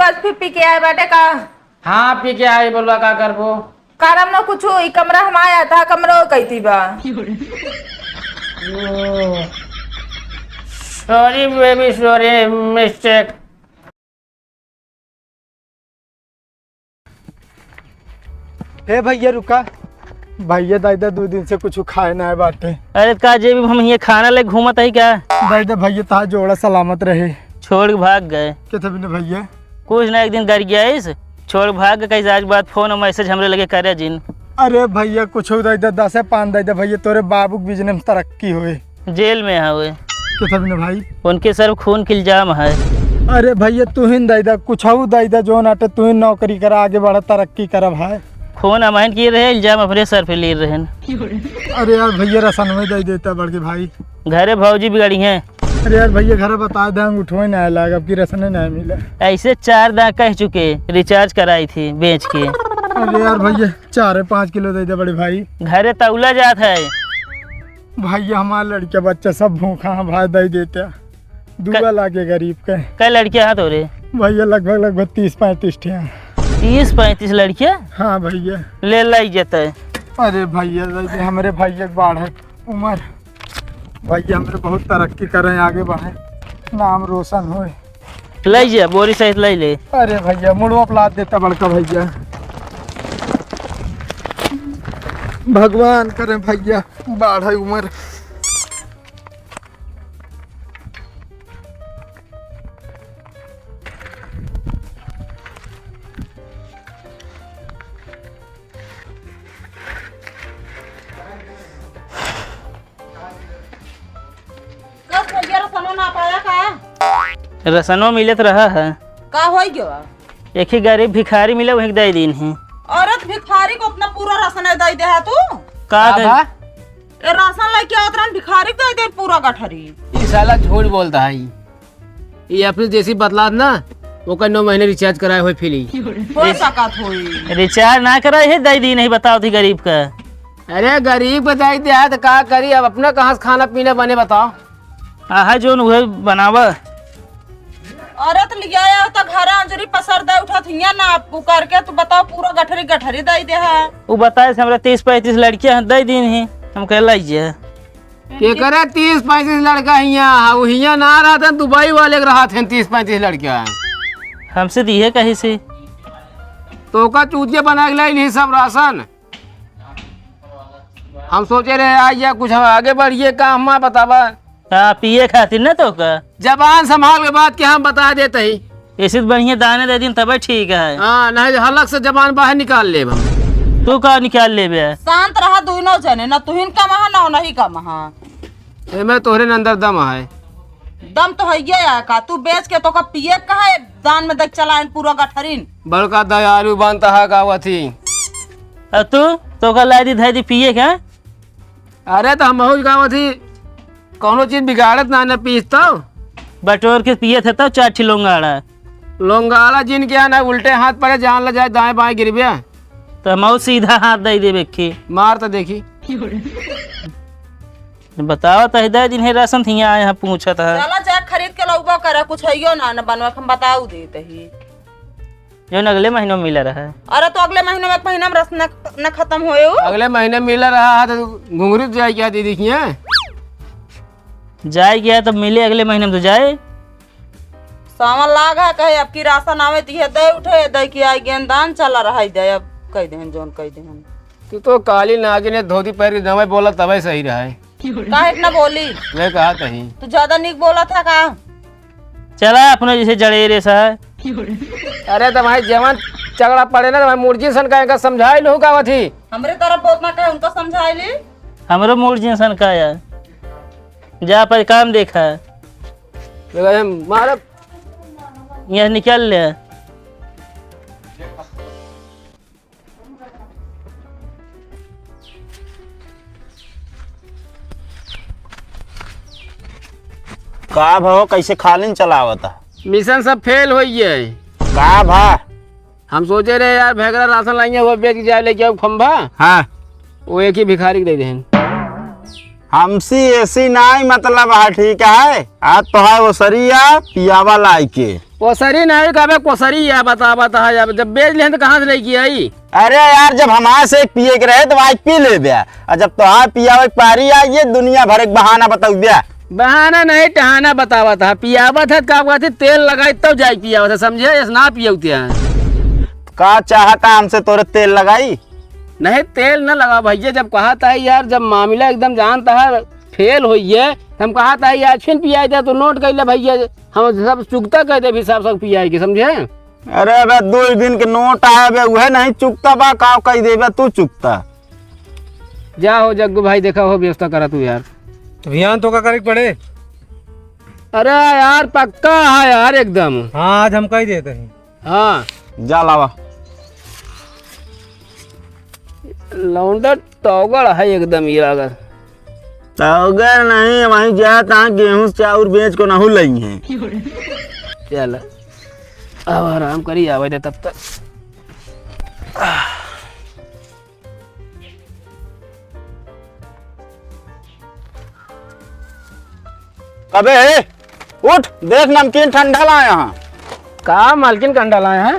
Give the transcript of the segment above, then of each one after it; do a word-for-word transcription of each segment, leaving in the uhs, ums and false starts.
आज फिर पी के आए बाटे का? हाँ, पी के आए, बोलबा का करबो? करम न कुछ, ई कमरा हम आया था, कमरा कैती बा। Sorry baby, sorry, mistake. हे भैया रुका, भैया दादा दो दिन से कुछ खाए ना बाटे। अरे का जेबी हम ये खाना ले घूमत है क्या? दादा भैया तहार जोड़ा सलामत रहे। छोड़ के भाग गए। किथे बिना भैया? कुछ ना, एक दिन गरियाइस, छोड़ के भाग गए, कहीं आज बात फोन और मैसेज हमरे लगे करे जिन। अरे भैया कुछ दादा दसे पान दादा भैया तोरे बाबू के बिजनेस तरक्की होए। जेल में हवे। किथे बिना भाई? उनके सर खून के इल्जाम है। अरे भैया, तू ही दे दे, कुछ और दे दे, जो नाटे तू ही नौकरी करा, आगे बढ़ा, तरक्की करा भाई। खून अमाइन किए रहे, इल्जाम अपने सर पे ले रहे हैं। अरे यार भैया, रसन में दे देता बड़के भाई। घरे भौजी बिगड़ी हैं। अरे यार भैया, घर बता दे, हम उठवे ना लाग, अब की रसने ना मिले। ऐसे चार दांत कह चुके, रिचार्ज कराई थी बेच के। अरे यार भैया, चार पाँच किलो दे दे बड़े भाई। घरे तौला जात है। भैया, हमार लड़का बच्चा सब भूखा है भाई, दे देते। दुआ क-, लागे गरीब के। कै लड़कियाँ हैं तोरे? भैया, लगभग, लगभग तीस पैंतीस ठे हैं। तीस पैंतीस लड़कियाँ? हाँ भैया। ले लाई जतै। अरे भैया, दे दे, हमरे भैया के बाढ़ है उम्र। भैया, हमरे बहुत तरक्की करें, आगे बढ़े, नाम रोशन होए। लाई जा, बोरी सहित लाई ले। अरे भैया, मुड़वा पे लाद देता बड़का भैया। भगवान करे भैया, बाढ़ है उम्र। कब भैया रसनो ना पाया का? रसनो मिलत रहा है। का होई गवा? एक ही गरीब भिखारी मिले, वही दे दीन ही। औरत भिखारी को अपना पूरा राशन दे दे है तू? का का दे? बा? ए राशन लेके आवत रहन, भिखारी के दे दे पूरा गठरी। ई साला झूठ बोलता है। ई अपने जैसी बतलात ना, ओकर नौ महीने रिचार्ज कराए होए फ्री। हो सकत होई। रिचार्ज ना कराए है, दे दी नहीं, बताओ थी गरीब का। अरे गरीब बताई दे है तो का करी, अब अपना कहाँ से खाना पीना बने बताओ। आहा जोन उहे बनावा। अरे तो लिया आओ तो घर अंजरी पसर दे उठत हिया ना, उ करके तू बताओ पूरा गठरी गठरी दे दे है। उ बताए से हमरा तीस पैंतीस लड़कियां हैं, दे दीन ही, हम कह लाई जे। केकरे तीस पैंतीस लड़का हिया है, उ हिया ना रहत हैं, दुबई वाले के रहत हैं तीस पैंतीस लड़का। हमसे दिहे कहीं से? तो का चूतिया बना के लाई नहीं सब राशन। हम सोचे रहे आज या कुछ हम आगे बढ़िए काम में बतावा। हाँ, पिए खातिर ना तो का? जबान संभाल के बात के हम बता देते ही। ऐसे तो बढ़िया दाने दे दिन तबे ठीक है। हाँ, नहीं हलक से जबान बाहर निकाल लेब हम। तू का निकाल लेबे? शांत रहा दोनों जने, ना तुहिन कम हा, ना उन्हीं कम हा। एमे तोहरे न अंदर दम है। दम तो है ये है का? तू बेच के तो का पिए का है? दान में देख चला इन पूरा गठरिन। बड़का दयालु बनता है का वथी। और तू तो का लाई दी धाई दी पिए का? अरे तो हम बहुत का वथी कौनो चीज बिगाड़त ना, ना पीस तो। बटोर के पिए थे तो चार ठी लोंगाड़ा। लोंगाड़ा जिन के ना उल्टे हाथ पड़े, जान ल जाए दाएं बाएं गिरबे। तो हम सीधा हाथ दे देबे के। मार तो देखी। बताओ तो दे दिन है राशन थिया आए हैं पूछत है। चला जा खरीद के लौबो करे, कुछ हइयो ना, न बनवा के हम बताऊ देत ही। जो न अगले महीनों में मिला रहा है। अरे तो अगले महीनों में, एक महीना में राशन न, न खत्म होए हो। अगले महीने मिला रहा है तो घुंघरू जाए क्या दीदी किया? जाए क्या तब मिले अगले महीने में तो जाए। सावन लाग है कहे अब की राशन आवे तो ये दे उठे, दे कि आई गेंदान चला रहा है दे, अब कह देहन जोन कह देहन। तू तो काली नागिन है, धोती पहन के जमाई बोला तबे सही रहा है। काहे इतना बोली? मैं कहा तही। तू ज्यादा निक बोला था का? चला अपने जैसे जड़े रे सा। अरे तो भाई जवान झगड़ा पड़े ना तो भाई मुर्जी सन का इनका समझाई लहू का वथी। हमरे तरफ बहुत ना कहे उनका समझाई ली। हमरो मुर्जी सन का यार। जा पर काम देखा। देखा ये मारब। यहाँ निकल ले। का भा हो, कैसे खालिन चलावत है? मिशन सब फेल होई है। का भा? हम सोचे रहे यार, भैगरा राशन लाइए, वो बेच के जाए, लेके आओ खंभा। हाँ। वो एक ही भिखारी के दे देहन। हमसे ऐसी नाई मतलब है, ठीक है? आज तो है वो सरिया पियावा लाई के। कोसरी नहीं कहबे, कोसरी या बतावत है, अब जब बेच लेहन तो कहाँ से लेके आई? अरे यार, जब हमारे से एक पिए के रहे तो आज पी लेबे, और जब तोहार पियावे के पारी आई, ये दुनिया भर के बहाना बताउबे। बहाना नहीं, टहाना बतावत है, पियावत है, का कहते तेल लगाई तब जाई पियावत है, समझे? ऐसे ना पियौते हैं। का चाहता हमसे तोरे तेल लगाई? नहीं, तेल न लगा भैया, जब कहा था यार, जब मामला एकदम जानता है फेल होइए, तो हम कहा था यार, फिर पियाई दे, तो नोट कर ले भैया, हम सब चुकता कर दे, भी सब सब पियाई के, समझे? अरे बे, दो ही दिन के नोट आए बे, उहे नहीं चुकता बा, का कह देबे तू चुकता? जा हो जग्गू भाई, देखा हो, व्यवस्था करा तू यार। तो भियान तो का करे के पड़े? अरे यार, पक्का है यार एकदम। हाँ, आज हम कह देते हैं। हाँ। जा लावा। लौंडा टौगड़ है एकदम ये अगर। टौगड़ नहीं, वहीं जात हाँ गेहूं चाउर बेच को नहू लई हैं। चल, अब आराम करी, आवे दे तब तक। अबे, उठ, देख नमकीन ठंडा लाया हाँ। का मालकिन का अंडा लाया है?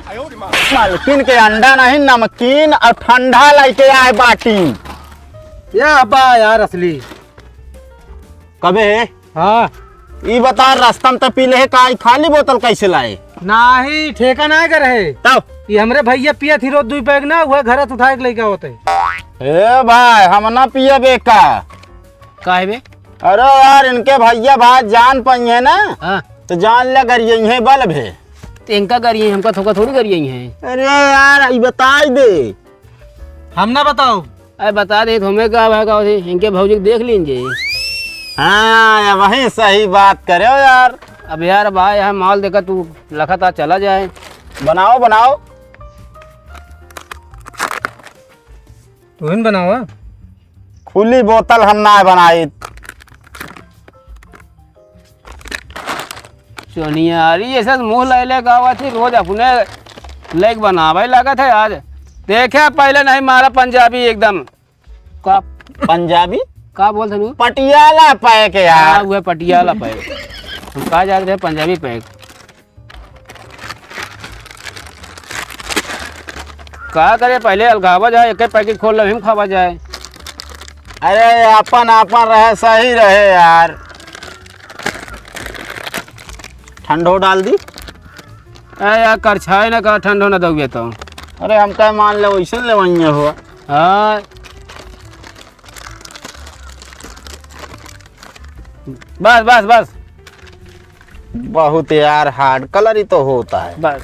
मालकिन के अंडा नहीं, नमकीन और ठंडा लेके आए बाटी। या बा यार असली। कबे? हाँ। ई बता, रास्ता में तो पी ले है, का ई खाली बोतल कैसे लाए? नाही, ठेका ना कर है। तब? ये हमरे भैया पिया थी रोज दुई पैक ना, वह घर से उठा के लेके होते। ए भाई, हम ना पिए बे का। काहे बे? अरे यार, इनके भैया भाई जान पाई है ना, हाँ। तो जान ले गरियई है बल भे। तो इनका गरियई, हमका थोका थोड़ी गरियई है। अरे यार, ई बताई दे। हम ना बताओ। अरे बता दे, तो हमें का भाई का होती? इनके भौजी के देख लीजिए। हाँ, वही सही बात करे हो यार। अब यार भाई, यहाँ माल देखा तू लखत आ चला जाए। बनाओ, बनाओ। तू ही न बनावा। खुली बोतल हम ना बनाई। सोनियारी ऐसे मुंह ले ले गावा थी, रोज अपने लेक बनावे लागत है। आज देखे पहले नहीं मारा पंजाबी एकदम। का? पंजाबी? का बोलत हनु? पटियाला पैक यार। हाँ, वह पटियाला पैक। हम कहा जात रहे पंजाबी पैक। का करे, पहले अलगावा जाए, एक पैकेट खोल लो, हम खावा जाए। अरे, आपन, आपन रहे, सही रहे यार। ठंडो डाल दी। अरे यार, करछाए ना का, ठंडो ना दउए तो। अरे, हम का मान ले, वैसे ले वहीं हो। हाँ। बस, बस, बस। बहुत यार, हार्ड कलर ही तो होता है। बस।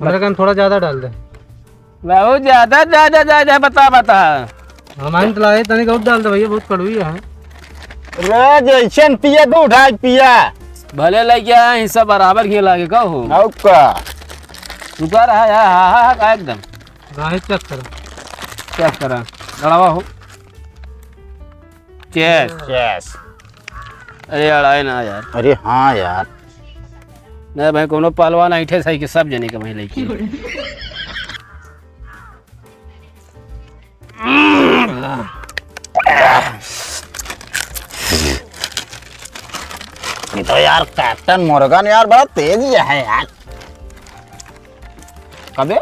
मेरे कान थोड़ा ज्यादा डाल दे। बहुत ज्यादा, ज्यादा, ज्यादा बता, बता। हमारे तो लाए तनिक और डाल दे भैया, बहुत कड़वी है। रे, जैसन पिया, तू उठा के पिया। भले लइके आए, हिस्सा बराबर घी लागे का हो। और का? रुका रहा यार, हा, हा, हा, का एकदम। राहे चेक करो। चेक करा। लड़ावा हो। चेस। चेस। अरे अड़ाए ना यार। अरे हाँ यार। नहीं भाई, कोनो पहलवान ऐठे सही के सब जने के वहीं लेके। ये तो यार कैप्टन मोर्गन यार बड़ा तेज है यार। कबे?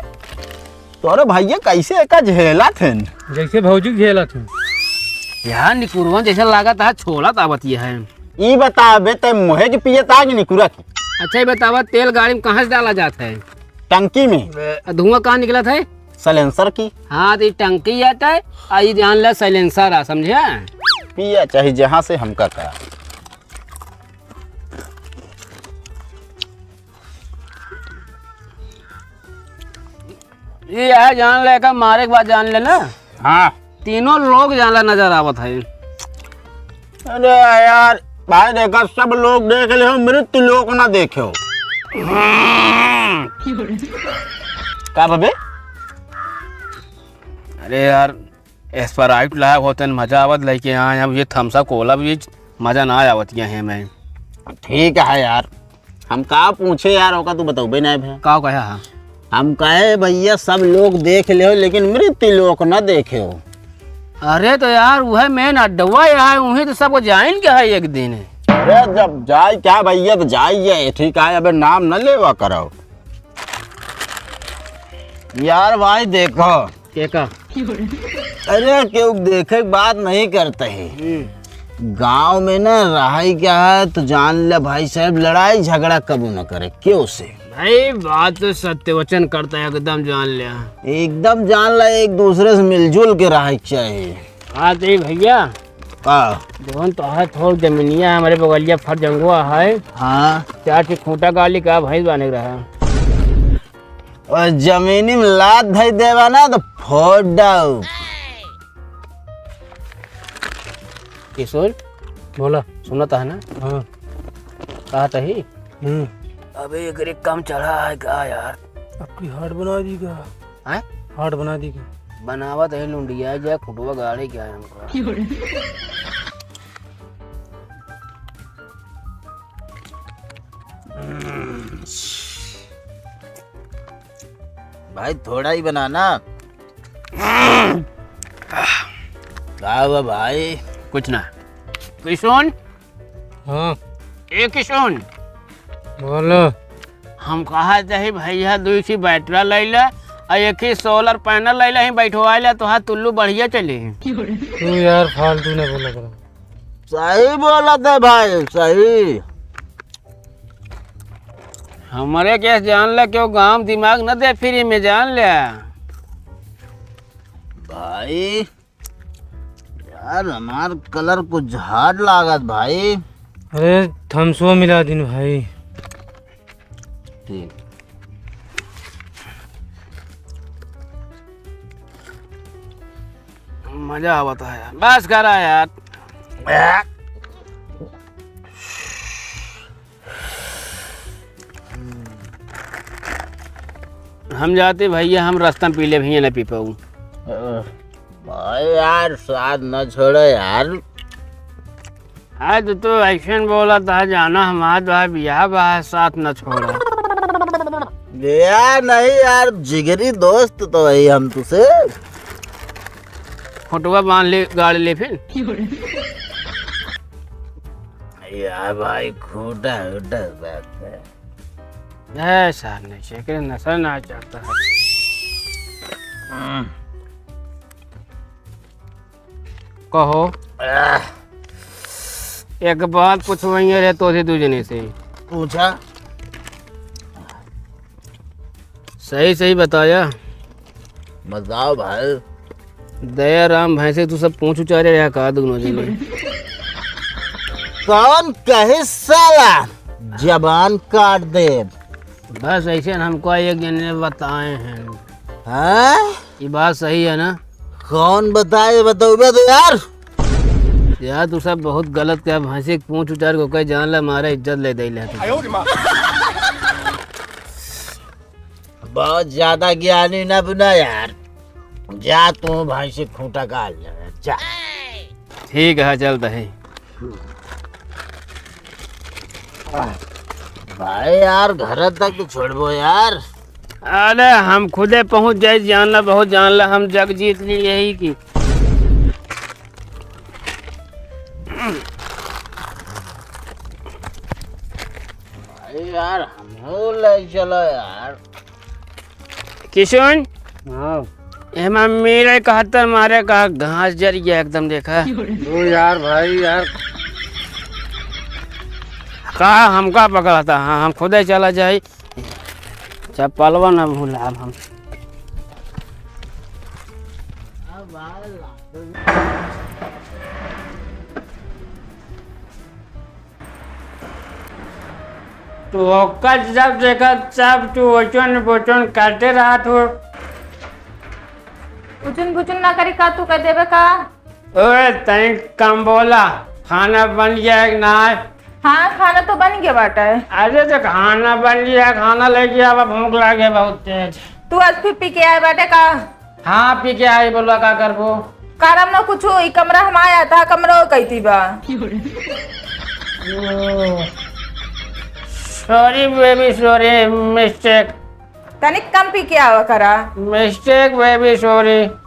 तोरे भैया कैसे एका झेलत हन? जैसे भौजी के झेलत हन। यार निकुरवन जैसे लागत है, छोलत आवत ये है। ई बतावे ते मोहे के पियत आ कि निकुरा के? अच्छा, ये बतावा, तेल गाड़ी में कहाँ से डाला जात है? टंकी में। आ धुआं कहाँ निकलत है? साइलेंसर की। हाँ, तो ये टंकी आता है, आ ये जान ला साइलेंसर आ, समझा? पिया चाहे जहाँ से हमका का। ये है, जान ले का मारे के बाद जान ले ना। हाँ। तीनों लोग जान ला नजर आवत है। अरे यार, भाई देखा, सब लोग देख ले हो, मृत्यु लोक ना देखे हो। का बबे? अरे यार, स्प्राइट लायक होते हैं, मजा आवत लेके आए। अब ये थम्स अप कोला भी मजा ना आवत ये है मैं। ठीक है यार, हम का पूछे यार, ओका तू बतौबे ना भे। का कहा है? हम कहे भैया सब लोग देख ले हो, लेकिन मृत्यु लोक ना देखे हो। अरे तो यार, वह मेन अड्डवा यहाँ है, वहीं तो सबको जाइन के है एक दिन। अरे जब जाए क्या भैया, तो जाइए, ठीक है, अबे नाम न लेवा करो। यार भाई देखो। के का? अरे केहू देखे के बात नहीं करते हैं। हम्म। गांव में ना रहाई क्या है, तो जान ले भाई साहब, लड़ाई झगड़ा कबू न करे केहू से। भाई बात तो सत्य वचन करता है, एकदम जान ले। एकदम जान ले, एक दूसरे से मिलजुल के रहे के चाहिए। हाँ तो ये भैया, का? जवन तोहार थोड़ जमीनिया हमरे बगलिया फरजंगवा है। हाँ। चार ठे खूंटा गाली का भैंस बांधे के रहा। और जमीनी में लात धई देवा ना तो फोड़ दऊ। किशोर, बोला। सुनत है ना? हाँ। कहा तही? हम्म। अबे एकरे कम चढ़ा है का यार? अपनी हार्ड बना दी का? हैं? हार्ड बना दी का? बनावत है लुंडिया, जा खुटवा गाड़े क्या है हमको? भाई थोड़ा ही बनाना। का हुआ भाई? कुछ ना। किशोन? हाँ। ए किशोन। बोलो। हम कहा चाही भैया दुई ठी बैटरा लैला और एक ही सोलर पैनल लैला ही बैठवा ला, तोहार टुल्लू बढ़िया चली। तू यार फालतू ना बोला करो। सही बोलत है भाई, सही। हमरे के जान ले, केहू गांव दिमाग न दे फ्री में, जान ले। भाई, यार, हमार कलर कुछ झाड़ लागत, भाई। अरे, थम्सो मिला दिन, भाई। ठीक। मजा आवत है यार। बस करा यार। हम जाते भैया, हम रास्ता में पी ले भैया, ना पी पाऊ। अ, भाई यार, साथ न छोड़ो यार। आज तो ऐसन बोला था, जाना हमार तो बियाह बा, साथ न छोड़ो। बियाह नहीं यार, जिगरी दोस्त तो वही हम तुसे। फोटोवा बांध ले, गाड़ ले फिर। यार भाई, खोटा, खोटा बात है। ऐसा नहीं, शेखर नशा ना चढ़ता है। हम्म। कहो। आह। एक बात पूछवाइए रे, तो से दू जने से। पूछा। सही, सही बताया। बताओ भाई। दया राम भैंसे, तू सब पूछ उचारे रहा का दोनों जने? कौन कहे साला, जबान काट दे। बस ऐसे हमको एक जने ने बताए हैं। हाँ? ये बात सही है ना? कौन बताए, बताओ बे तो यार। यार, तू सब बहुत गलत कहा, भैंसी के पूंछ उचार को कहे जान ला, मारे इज्जत ले दे ले तू। बहुत ज्यादा ज्ञानी ना बना यार, जा तू भैंसी खूंटा काट ले, जा। ठीक है, चलता है। भाई यार, घर तक तो छोड़बो यार। अरे, हम खुदे पहुंच जाए, जान ला, बहुत जान ला, हम जग जीत ली यही की। भाई यार, हमहू ले चलो यार। किशुन? हाँ। एमा मेरे कहतर मारे का घास जर गया एकदम, देखा। ओ यार भाई यार। का हमका पकड़ता? हाँ, हम खुदे चला जाई। चप्पलवा ना भूलाब हम। तो ओकर जब देखत तब तू ओचन बोचन करते रहत हो। उचुन बुचुन ना करी का, तू कह देबे का? ओए, तनी कम बोला, खाना बन गया है कि नाय? हाँ, खाना तो बन गया बाटे। अरे, तो खाना बन गया, खाना लेके आवा, भूख लागे बहुत तेज। तू आज फिर पी के आए बाटे का? हाँ, पी के आई, बोला का करबो? करम ना कुछ, ई कमरा हम आया था, कमरा कैती बा। ओ, sorry baby, sorry, mistake। तनिक कम पी के आवा करा। Mistake baby, sorry।